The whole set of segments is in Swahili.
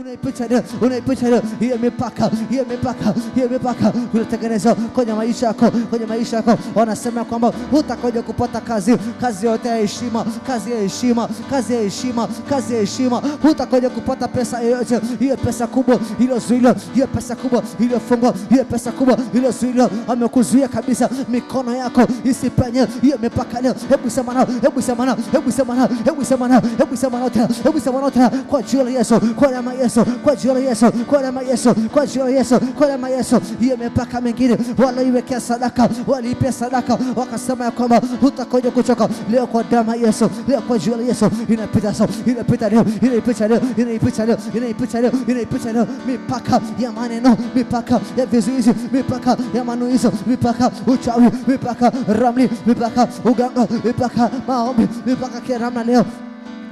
Unaipita leo, unaipita leo hiyo mipaka, hiyo mipaka, hiyo mipaka unatengeneza kwenye maisha yako, kwenye maisha yako. Wanasema kwamba hutakoja kupata kazi, kazi yote ya heshima, kazi ya heshima, kazi ya heshima, kazi ya heshima. Hutakoja kupata pesa yoyote, hiyo pesa kubwa iliyozuiliwa, hiyo pesa kubwa iliyofungwa, hiyo pesa kubwa iliyozuiliwa, amekuzuia kabisa mikono yako isipenye hiyo mipaka leo. Hebu sema nao, hebu sema nao, hebu sema nao, hebu sema nao, hebu sema nao tena, hebu sema nao tena kwa jina la Yesu, kwa damu ya Yesu, kwa jina la Yesu, kwa damu ya Yesu, kwa jina la Yesu, kwa damu ya Yesu. Hiyo mipaka mingine waliiwekea sadaka, waliipia sadaka, wakasema ya kwamba hutakoja kuchoka. Leo kwa damu ya Yesu, leo kwa jina la Yesu, inapita sasa, inapita leo, inapita leo, inapita leo, inapita leo, inapita leo. Mipaka ya maneno, mipaka ya vizuizi, mipaka ya manuizo, mipaka uchawi, mipaka ramli, mipaka uganga, mipaka maombi, mipaka kila namna leo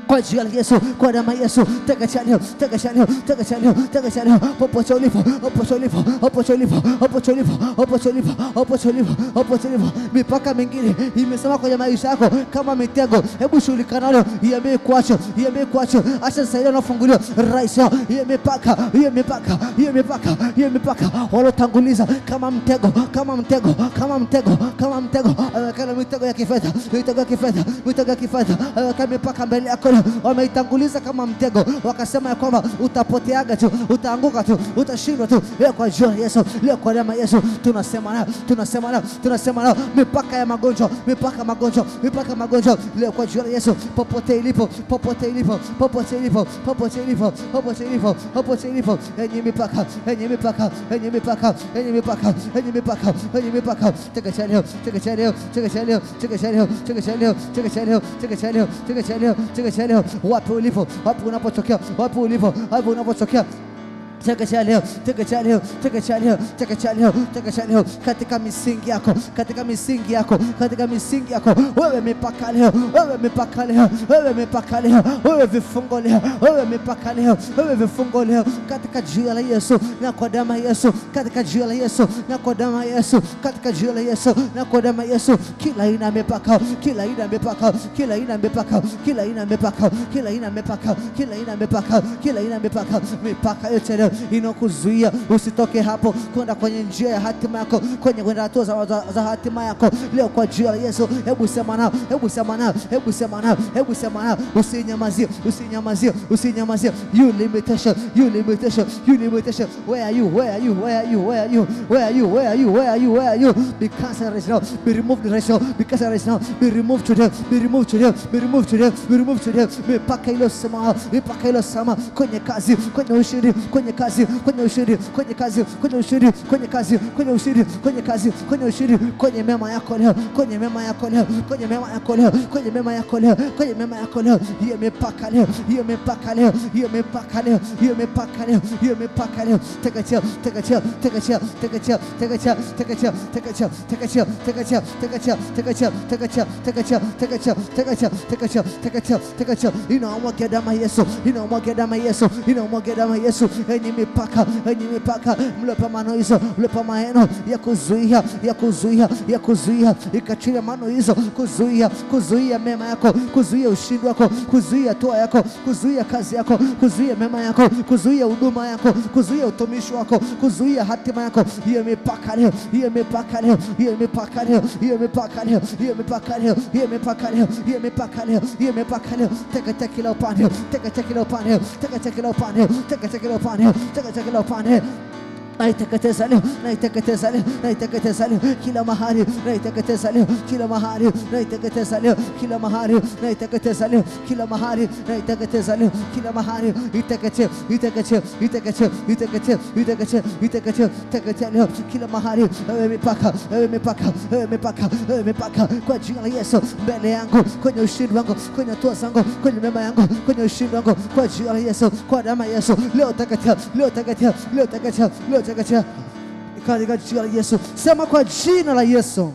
kwa jina la Yesu, kwa damu ya Yesu, teketea leo, teketea leo, teketea leo, teketea leo. Popote ulipo, popote ulipo, popote ulipo, popote ulipo, popote ulipo, popote ulipo, popote ulipo. Mipaka mingine imesema kwenye maisha yako kama mitego, hebu shughulika nayo. Iambie kuacha, iambie kuacha, acha saidia na funguliwa rais. Hiyo mipaka, hiyo mipaka, hiyo mipaka, hiyo mipaka walotanguliza kama mtego, kama mtego, kama mtego, kama mtego, kama mitego ya kifedha, mitego ya kifedha, mitego ya kifedha, kama mipaka mbele yako wameitanguliza kama mtego, wakasema ya kwamba utapoteaga tu, utaanguka tu, utashindwa tu. Leo kwa jina la Yesu, leo kwa damu ya Yesu, tunasema nao, tunasema nao, tunasema nao. Mipaka ya magonjwa, mipaka magonjwa, mipaka magonjwa, leo kwa jina la Yesu, popote ilipo, popote ilipo, popote ilipo, popote ilipo, popote ilipo, popote ilipo, enyi mipaka, enyi mipaka, enyi mipaka, enyi mipaka, enyi mipaka, enyi mipaka, teketea leo, teketea leo, teketea leo, teketea leo, teketea leo, teketea leo, teketea leo, teketea leo, teketea leo. Wapi ulipo, wapi unapotokea, wapi ulipo, wapi unapotokea. Teketea leo, teketea leo, teketea leo, teketea leo, teketea leo. Katika misingi yako, katika misingi yako, katika misingi yako, wewe mipaka leo, wewe mipaka leo, wewe mipaka leo, wewe vifungo leo, wewe mipaka leo, wewe vifungo leo, katika jina la Yesu na kwa damu ya Yesu, katika jina la Yesu na kwa damu ya Yesu, katika jina la Yesu na kwa damu ya Yesu. Kila aina mipaka, kila aina mipaka, kila aina mipaka, kila aina mipaka, kila aina mipaka, kila aina mipaka, kila aina mipaka, mipaka yote leo inokuzuia usitoke hapo kwenda kwenye njia ya hatima yako, kwenye kwenda hatua za hatima yako. Leo kwa jina la Yesu, hebu sema nao, hebu sema nao, hebu sema nao, hebu sema nao. Usinyamazie, usinyamazie, usinyamazie. You limitation, you limitation, you limitation. Where are you? Where are you? Where are you? Where are you? Where are you? Where are you? Where are you? Where are you? Be cancelled right now. Be removed right now. Be cancelled right now. Be removed today. Be removed today. Be removed today. Be removed today. Mipaka iliyosema, mipaka iliyosema kwenye kazi, kwenye ushindi, kwenye kazi, kwenye ushindi, kwenye kazi, kwenye ushindi, kwenye kazi, kwenye ushindi, kwenye kazi, kwenye ushindi, kwenye mema yako leo, kwenye mema yako leo, kwenye mema yako leo, kwenye mema yako leo, kwenye mema yako leo. Hiyo mipaka leo, hiyo mipaka leo, hiyo mipaka leo, hiyo mipaka leo, hiyo mipaka leo. Teketea, teketea, teketea, teketea, teketea, teketea, teketea, teketea, teketea, teketea, teketea, teketea, teketea, teketea, teketea, teketea, teketea, teketea. Inamwaga damu ya Yesu, inamwaga damu ya Yesu, inamwaga damu ya Yesu. Enyi mipaka, enyi mipaka, mlepa mano hizo, mlepa maneno ya kuzuia, ya kuzuia, ya kuzuia, ikachilia mano hizo kuzuia, kuzuia mema yako, kuzuia ushindi wako, kuzuia toa yako, kuzuia kazi yako, kuzuia mema yako, kuzuia huduma yako, kuzuia utumishi wako, kuzuia hatima yako. Hiyo mipaka leo, hiyo mipaka leo, hiyo mipaka leo, hiyo mipaka leo, hiyo mipaka leo, hiyo mipaka leo, hiyo mipaka leo, hiyo mipaka leo. Teketea kila upande, teketea kila upande, teketea kila upande, teketea kila upande, teketea kila upande. Naiteketeza leo, naiteketeza leo, naiteketeza leo kila mahali, naiteketeza leo kila mahali, naiteketeza leo kila mahali, naiteketeza leo kila mahali, naiteketeza leo kila mahali. Iteketee, iteketee, iteketee, iteketee, iteketee, iteketee, teketea leo kila mahali. Ewe mipaka, ewe mipaka, ewe mipaka, ewe mipaka, kwa jina la Yesu, mbele yangu, kwenye ushindi wangu, kwenye hatua zangu, kwenye mema yangu, kwenye ushindi wangu, kwa jina la Yesu, kwa damu ya Yesu, leo teketea, leo teketea, leo teketea, leo teketea katika jina la Yesu. Sema kwa jina la Yesu.